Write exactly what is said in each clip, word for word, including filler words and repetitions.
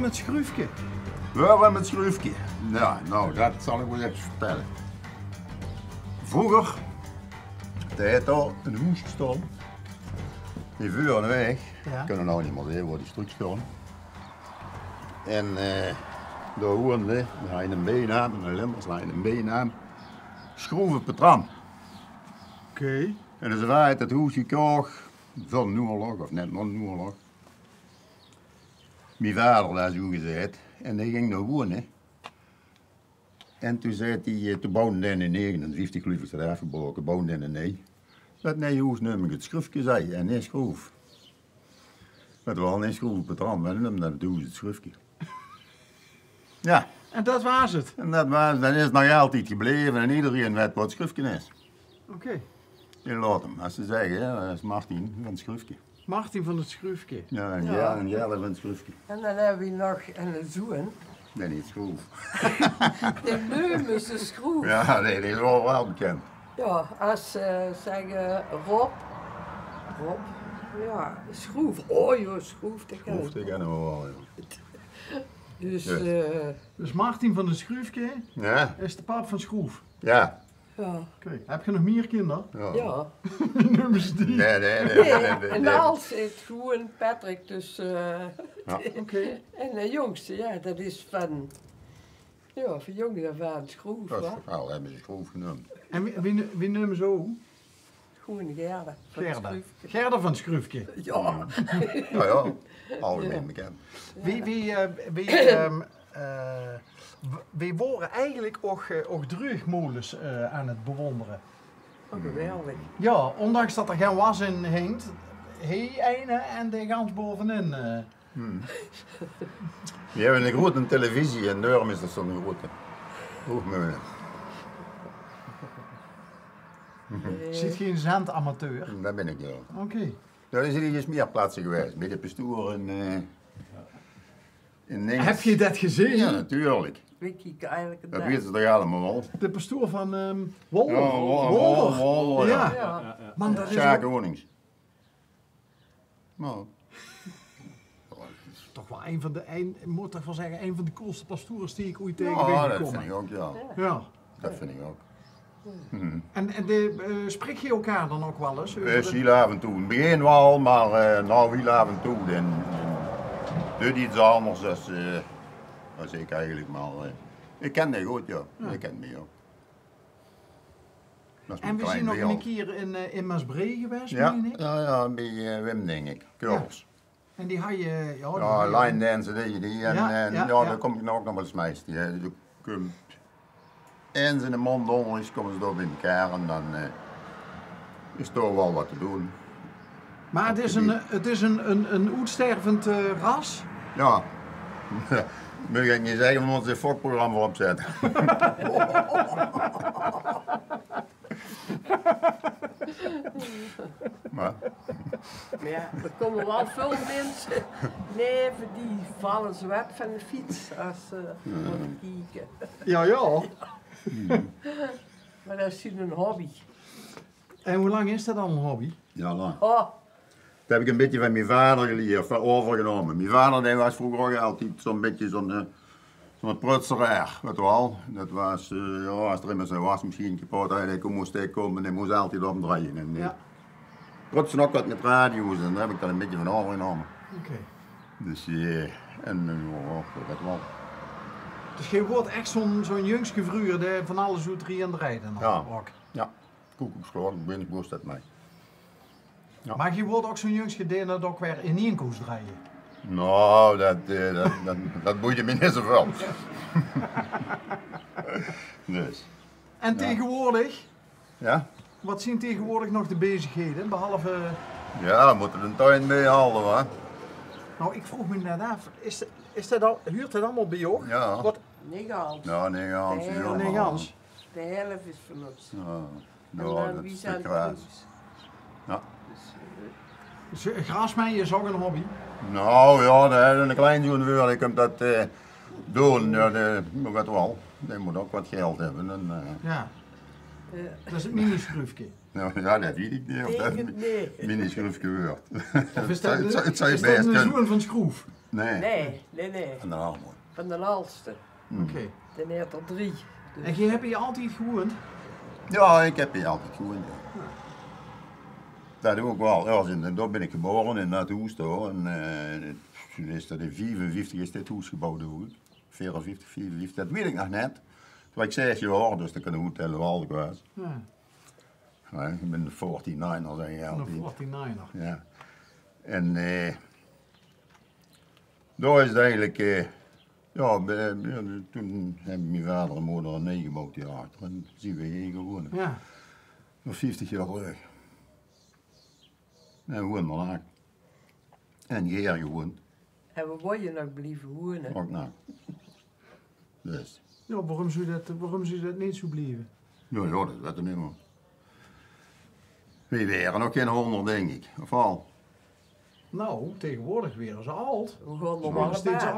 't Sjruufke? Waorum 't Sjruufke? Jao, noe, det zal ich waal effe vertèlle. Vreuger, dao haet dao ein hoes gestaon. Die veur in de waeg. Jao. Kónne noe neet mieë zeen wo die struuk staon. En, eh, dao woonde, dae haw eine biejnaam, eine Limmers, dae haw eine biejnaam. Sjroeve Petram. Oké. En dus hae haet det hoes gekoch, veur de oorlog, of net nao de oorlog. Mien vader, dae zoe gezag, en dae ging dao wone. En toen zaet 'r, eh, toen boewde 'r in negenenvieftig, geluif ich, is 't aafgebraoke, boewde 'r ein nie. Det nieje hoes neum ich 't Sjruufke, zag 'r, en neet Sjroef. Det waas neet Sjroeve Petram, mer dae neumde det hoes 't Sjruufke. Jao. En det waas 't? En det waas, det is nog altied gebleve en ederein weit waat 't Sjruufke is. Oké. In Lochem, es ze zègke, jao, det is Martin van 't Sjruufke. Martin van 't Sjruufke. Jao, en Jelle, en Jelle van 't Sjruufke. En dan höbbe v'r nog eine zoon. Nae, neet Sjroef. Dae neumde ze Sjroef. Jao, nae, dae is waal, waal bekènd. Jao, es ze zègke Rob. Rob, jao, Sjroef. Oh jao, Sjroef, det kèn ich. Sjroef, det kènne v'r waal, jao. Dus, eh, dus Martin van 't Sjruufke is de pap van Sjroef? Jao. Jao. Oké. Höb geer nog mieër kinder? Jao. Wie neumde ze die? Nae, nae, nae. En Hans heet gewoen Patrick, dus, eh, oké. En de jóngste, jao, det is van, jao, van jóngs aaf aan Sjroef, hè? Jao, höbbe ze Sjroef geneumd. En wie, wie, wie neumde ze ow? Gewoen Gerda van 't Sjruufke. Gerda van 't Sjruufke. Jao. Jao, jao. Algemeen bekènd. Wie, wie, eh, wie, ehm, eh, w-, wie wore eigelik ouch, eh, ouch dreugmoles, eh, aan 't bewóndere. Oh, geweldig. Jao, óndanks det d'r gein was in hingk, hie eine en de gans bovenin, eh. Die höbbe ein groete televisie en daorum is det zoe'n groete dreugmole. Zeet geer ein zendamateur? Det bön ich, jao. Oké. Jao, d'r zeen hie ins mieër plaatse gewaes. Bie de pestoer in, eh, in Ninges. Höb geer det gezeen? Jao, natuurlik. Det weite ze toch allemaol waal. De pestoer van, ehm, Wolder. Jao, Wolder. Jao. Man, det is Sjaak Honings. Noe. Toch waal ein van de, ein, mót toch waal zègke, ein van de coolste pastoers die ich oeats taenge bön gekómme. Jao, det vinj ich ouch, jao. Jao. Det vinj ich ouch. En, en de, eh, spreek geer elkaar dan ouch waal ins? Veer ziele aaf en toe. In 't begin waal, mer, eh, noe hiel aaf en toe. Dan, dan doot 'r get angers es, eh, es ich eigelik, mer, eh, ich kin dae good, jao. Jao. Ich kin 'm, jao. En veer zeen nog ein kieër in, eh, in Maasbree gewaes, mein ich? Jao, jao, bie, eh, Wim, dink ich. Curls. En die hawwe, jao, die hawwe line dance, die, die, en, jao, en, jao, dao kóm ich noe ouch nog waal ins mit. Die, eh, die kump in zien mónd ónger, kómme ze dao bie-ein en dan, eh, is toch waal waat te doon. Mer 't is ein, 't is ein, ein, ein oetstervend, eh, ras. Jao. Mót ich neet zègke, v'r mótte 'n fokprogramma opzètte. Mer jao, d'r kómme waal väöl minse neve die valle zwet van de fiets es ze mótte kieke. Jao, jao. Mer det is ein hobby. En wie lang is det al ein hobby? Jao, lang. Oh. Det höb ich ein bietje van miene vader gelierd, van euvergenómme. Miene vader, dae waas vreuger ouch altied zoe'n bietje zoe'n, eh, zoe'n prutseraar, wèts se waal. Det waas, eh, jao, es d'r emes zien wasmachien kepot haw, dae mós, dae kóm, dae mós altied opdrejje. En, eh, jao, prutste ouch get mit radio's en dao höb ich det ein bietje van euvergenómme. Oké. Dus, eh, en, eh, jao, det waal. Dus geer waort ech zoe'n, zoe'n jungske vreuger dae van alles oet drie en drie dan ouch? Jao. Koekoeksklok, ich weit neet wo det mei. Jao. Mer geer waort ouch zoe'n jungske dae det ouch weer in-ein kós drejje? Noe, det, eh, det, det, det boeide mich neet zoeväöl. Dus. En taegewoordig? Jao? Waat zeen taegewoordig nog de bezighede, behalve... Jao, v'r mótte d'n tuin biehalde, wa? Noe, ich vroog mich net aaf, is, is det al, huurt det allemaol bie uch? Jao. Waat? Neet gans. Jao, neet gans. Neet gans. De hèlf is van ós. Jao. En dan, wie zeen de grasmaje? Jao. Dus, eh, grasmaje is ouch ein hobby? Noe jao, dao haet eine kleinzoon veur, dae kump det, eh, doon. Jao, dae, mer wèt waal, dae mót ouch get geld höbbe. En, eh, jao. Det is 't mini-Sjruufke. Jao, jao, det weit ich neet of det 't mini-Sjruufke wuuert. Of is det de, is det de zoon van Sjroef? Nae. Nae, nae, nae. Van d'n Almoen. Van d'n Alste. Oké. D'n haet d'r drie. Dus en geer höb hie altied gewoeënd? Jao, ich höb hie altied gewoeënd, jao. Det ouch waal. Jao, dao bin ich gebaore, in det hoes dao. En, eh, toen is det in viefenvieftig is dit hoes gebouwd, dink ich. Veerenvieftig, viefenvieftig, det weit ich nog net. Toen waas ich zes jaor, dus det kan good telle wie aad ich waas. Jao. Jao, ich bin 'ne forty-niner, zègk ich altied. 'Ne forty-niner. Jao. En, eh, dao is 't eigelik, eh, jao, be-, jao, toen höbbe mien vader en moder 'n hoes gebouwd hie achter en zeen v'r hie gaon woeëne. Jao. Nog vieftig jaor trök. En gewoeën d'r nao. En hie gewoeënd. En v'r wille nog blieve woeëne. Ouch nog. Dus. Jao, waorum zou det, waorum zou det neet zoeë blieve? Jao, jao, det weit ich neet, mer v'r waere nog gein hóngerd, dink ich. Of waal? Nou, taegewoordig waere ze aad. V'r gaon d'r waal steeds aad.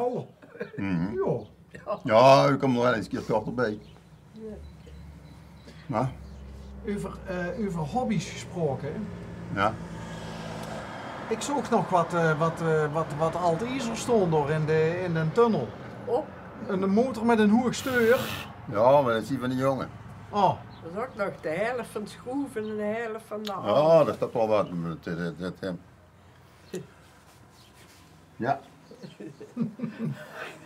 Jao. Jao, ich kóm d'r waal ins 'ne kier kort bie. Jao. Euver, eh, euver hobby's gesproke. Jao. Ich zoog nog waat, eh, waat, eh, waat, waat aad iezer stóng dao in de, in d'n tunnel. Oh. 'Ne motor mit 'n hoeg stuur. Jao, mer det is die van die jónge. Oh. Det is ouch nog de helf van schroef en de helf van de... Jao, det is toch waal waat. Det, det, det, eh, Jao.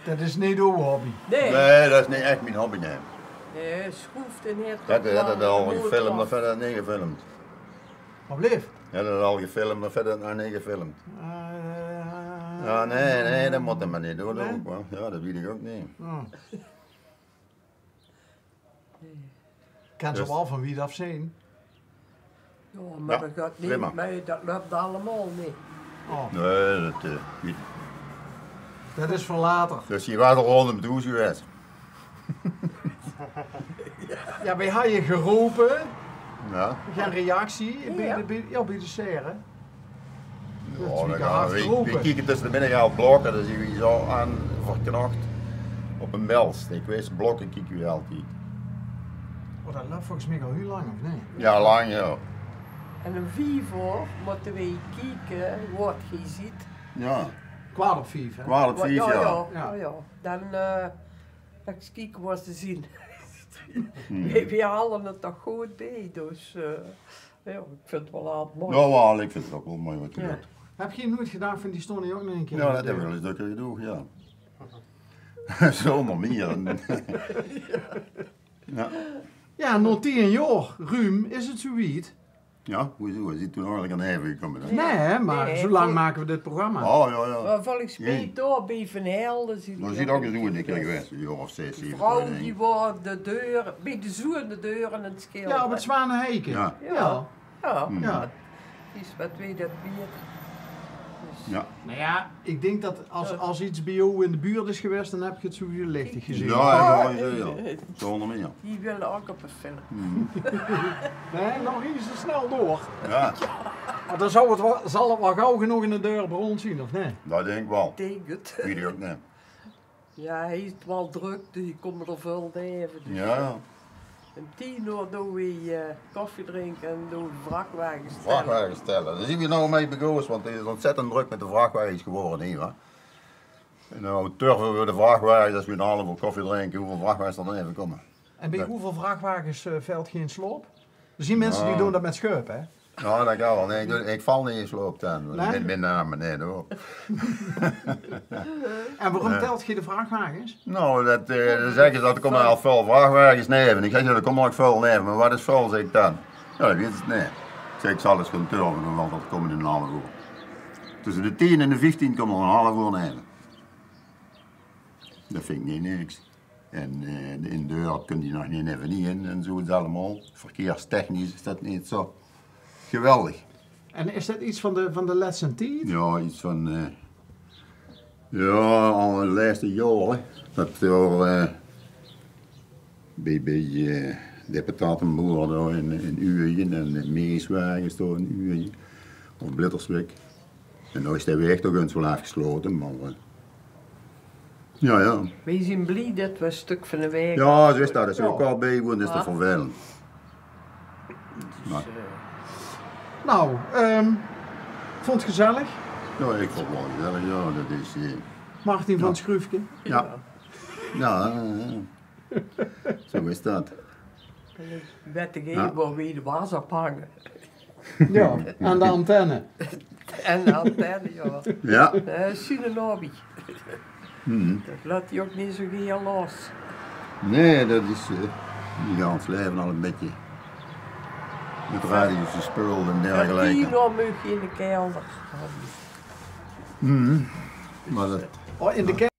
Det is neet ow hobby. Nae. Nae, det is neet ech mien hobby, nae. Nae, schroef en haet... Höbs se det al gefilmp of höbs se det neet gefilmp? Waat bleef? Höbs se det al gefilmp of höbs se det nog neet gefilmp? Eh, jao, nae, nae, det mót mer neet doon, ouch waal. Jao, det weit ich ouch neet. Oh. Kins se waal van wied aaf zeen. Jao, mer det geit neet, mer det löp allemaol neet. Oh. Nae, det, eh, weit ich. Det is veur later. Dus se waas al róndjóm 't hoes gewaes. Jao, veer hawwe gerope. Jao. Gein reactie. Bie de, bie, jao, bie de serre. Jao, det is mega hard gerope. Veer kieke tösse de middig al Blokke, det is hie zoeë aan verknocht op 'n bels. Ich weit, Blokke kieke veer altied. Oh, det löp volges mich al hieël lang, of neet? Jao, lang, jao. En óm vief oor mótte veer kieke waat geer zeet. Jao. Kwart op vief, hè? Kwart op vief, jao. Jao, jao. Dan, eh, dan ins kieke waat ze zeen. Veer, veer hawwe 't toch good bie, dus, eh, Jao, ich vinj 't waal aad mooi. Jao, waal, ich vinj 't ouch waal mooi waat geer doot. Höb geer noeëts gedach van die stónge ouch nog 'ne kier? Jao, det höbbe veer ins dökker gedoon, jao. Zoeëmar mieër. Jao. Jao, nao tieën jaor, ruum, is 't zoeë wied. Jao, hoezoeë? Is 't toen eigelik aan effe gekómme, hè? Nae, mer zoeë lang make veer dit programma. Oh, jao, jao. Mer volges mich dao bie Van Helden zeen... Dao zeen ouch ins 'ne kier gewaes, 'n jaor of zes, zeve. Die vrouw die waas de deur, bie de zoeën de deur aan 't schildere. Jao, op 't Zwaneheike. Jao. Jao. Jao, die is waat weit det wieëd. Dus... Jao. Nou jao, ich dink det es, es get bie ow in de buurt is gewaes, dan höb geer 't sowieso lichtig gezeen. Jao, jao, jao, jao. Zónger mieër. Die wille ouch op de film. Nae, nog ins te snel door. Jao. Mer dan zal 't waal, zal 't waal gaw genóg in de deur rónd zeen, of neet? Det dink ich waal. Dink 't. Weit ich ouch neet. Jao, hae is waal drök, die kómme d'r väöl neve, dus, jao. Óm tieën oor doon weej, eh, koffie drinke en doon weej vrachwages telle. Vrachwages telle. Dao zeen weej now mei begós, want 't is óntzèttend drök mit de vrachwages gewore hie, hè. En now turve weej de vrachwages, es weej 'n haaf oor koffie drinke, wieväöl vrachwages d'r neve kómme. En bie wieväöl vrachwages, eh, vèlt geer in slaop? D'r zeen minse die doon det mit sjäöp, hè? Jao, det kan waal. Nae, ich doon, ich val neet in slaop dan. Nae? Mit mien naam, nae, hoor. En waorum tèlt geer de vrachwages? Nou, det, eh, dan zègke ze det d'r kómme al väöl vrachwages neve. Ich zègk: "Jao, d'r kómme ouch väöl neve, mer waat is väöl?" zègk ich dan. "Jao, det weit ich neet." Ich zègk: "Ich zal ins gaon turve, want d'r kómme in 'n haaf oor. Tösse de tieën en de vieftieën kómme d'r in 'n haaf oor neve." Det vinj ich neet niks. En, eh, in de deur kóns se nog neet effe neet in en zoeë, 't is allemaol. Verkeerstechnisch is det neet zoeë geweldig. En is det get van de, van de lètste tied? Jao, get van, eh, jao, al de lètste jaore. Det d'r, eh, bie, bie, eh, de patatenboer dao in, in Uijen en de meeswages dao in Uijen. Of Blitterswijk. En now is de waeg toch ins waal aafgeslote, mer, eh, jao, jao. Weej zeen blie det weej 'n stök van de waeg... Jao, zoeë is det. Es se ouch al bie woeëns, is det vervelend. Dus, eh, now, ehm, vónjs se 't gezellig? Jao, ich vónj 't waal gezellig, jao. Det is, eh, Martin van Schruufke. Ja. Ja, ja, ja. Zo is dat. Wet ik even waar we de was ophangen. Ja, aan de antenne. En de antenne, ja. Ja. Eh, Sune Lobby. Dat laat hij ook niet zo geheel los. Nee, dat is eh, die gans leven al een beetje met radio's gespeeld en dergelijke. Die nog in de kelder. Maar dat Oh, in de